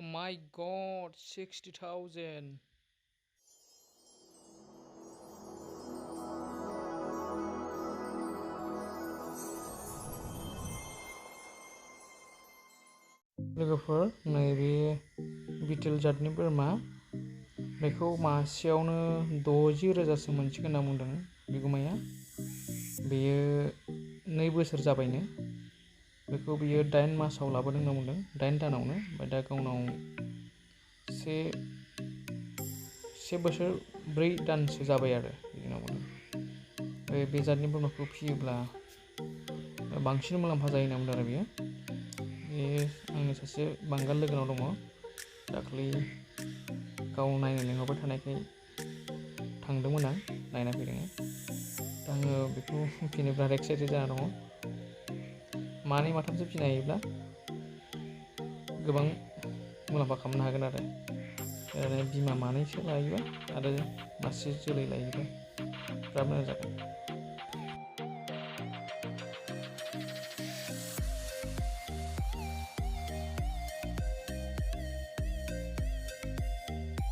Oh my god, 60,000. लोगोफोर नैबे बिटेल जातनि बोरमा बेखौ मासेयावनो 60,000सो मोनसिगोन होनना बुंदों बिगुमाया। बेयो 2 बोसोर जाबायनो। बेखौ बियो 8 मासाव लाबोदों होनना बुंदों, 8 दानावनो। ओमफ्राय दा गावनाव से बोसोर 4 दानसो जाबाय आरो बिदि होनना बुंदों। बे जातनि बोरमाखौ फियोब्ला बांसिन मुलाम्फा जायो होनना बुंदों आरो बियो। बे आंनि सासे बांगाल लोगोनाव दङ। दाख्लै गाव नायनो लिंहरबाय थानायखाय थांदोंमोन आं, नायना फैदों। दा आङो बेखौ फिनो बिराद एक्साइटेड जाना दङ। 2 3सो फिनो हायोब्ला गोबां मुलाम्फा खालामनो हागोन आरो बिमा 2सो लायोबा आरो मासे जोलै लायोबा बिराद मोजां जागोन।